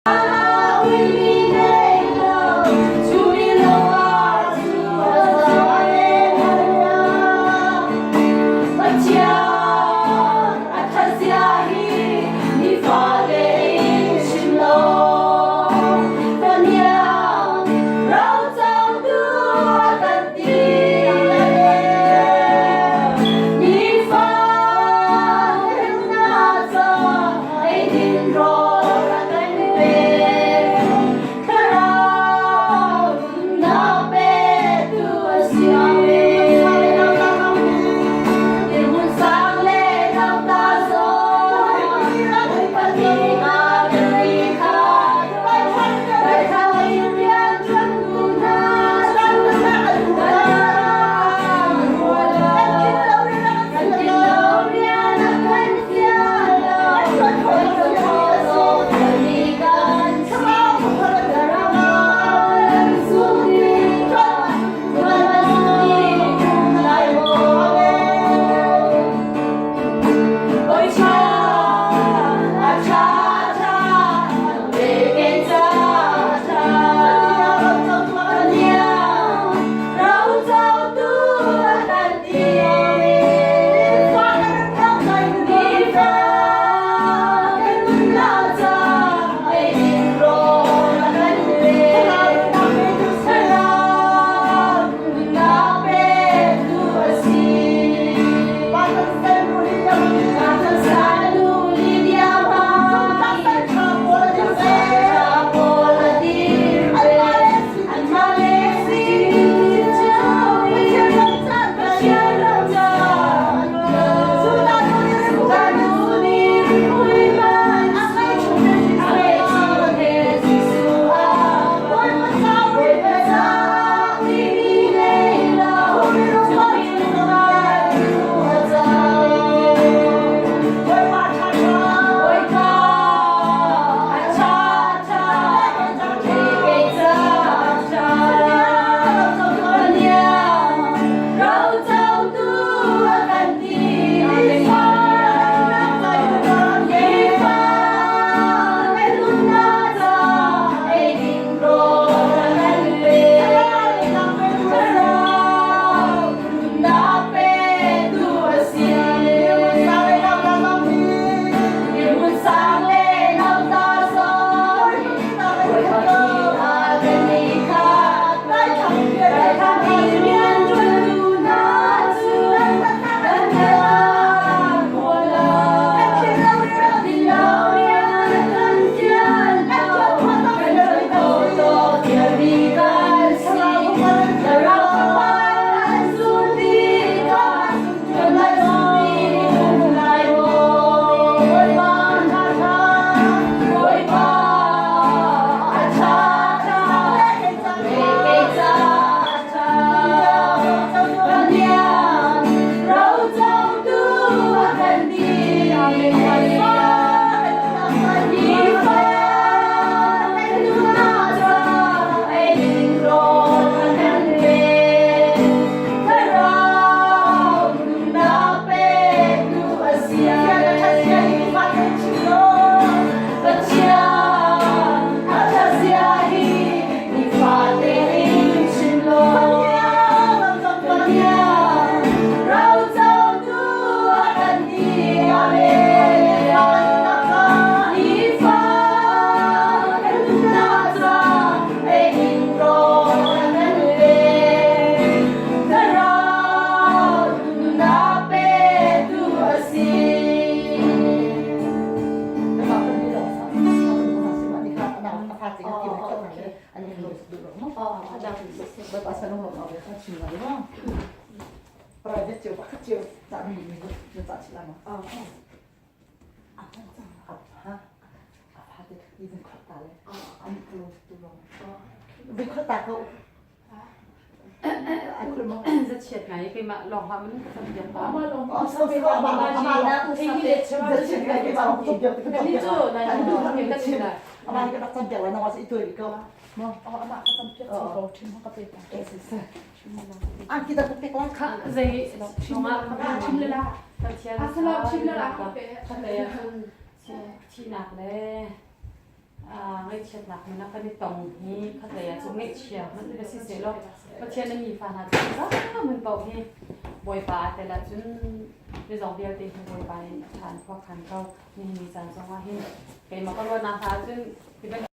Pathian a ṭhatzia hi nifate in chim law, Fahniang rocangtu a kan ti. Nifa nunnak ca eidin rawl a kan pek. Thlarau nunnak petu a si. Dirhmun sang le nauta zong Pathian a kan ti kha Daithlang in rian ṭuantu hna Kan tin lo rian a kan fial lo. Zachiat ngai keimah lawng hlah man ka cam piak pa. Zei Pathian thihnak le Ngaihchiatnak hmun ah kan i tong hi khatlei ah cun ngaihchia hmanh va si sehlaw Pathian na mi fa hna cu za hmun paoh hi Bawipa aa tel ahcun mizong vialte hi Bawipa nih a ṭhan khua khan ko. Nihin ni caan zong ah hin keimah ka ruahnak hna ahcun hi bantuk.